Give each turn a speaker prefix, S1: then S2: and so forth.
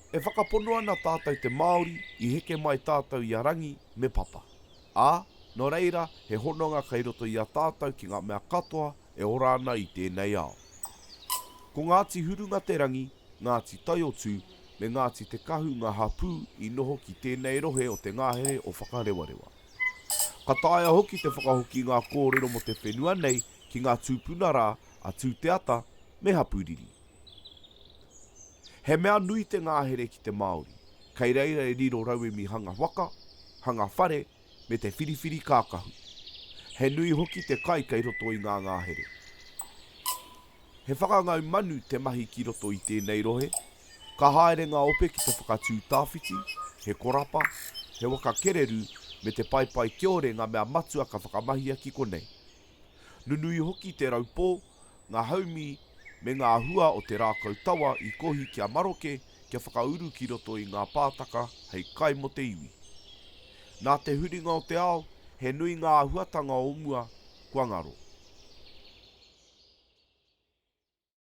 S1: E whakapono ana tātou te Māori i heke mai tātou i a Rangi me Papa. Ā, nō reira he hononga kei roto i a tātou ki ngā mea katoa e ora ana i tēnei ao. Ko Ngāti Hurungaterangi, Ngāti Taiotū me Ngāti Te Kahu ngā hapū i noho ki tēnei rohe o te ngahere o Whakarewarewa. Ka taea hoki te whakahoki ngā kōrero mō te whenua nei ki ngā tūpuna rā a Tūteata me Hapuriri. He mea nui te ngahere ki te Māori, kei reira e riro rauemi hanga waka, hanga whare, me te whiriwhiri kākahu. He nui hoki te kai kei roto i ngā ngahere. He whakangau manu te mahi ki roto i tēnei rohe. Ka haere ngā ope ki te whakatū tāwhiti, he korapa, he waka kererū me te paepae kiore ngā mea matua ka whakamahia ki konei. Nunui hoki te raupō, ngā haumi me ngā hua o te rākau tawa i kohi kia maroke, kia whakauru ki roto i ngā pātaka hei kai mō te iwi. Nā te huringa o te ao, he nui ngā āhuatanga o mua kua ngaro.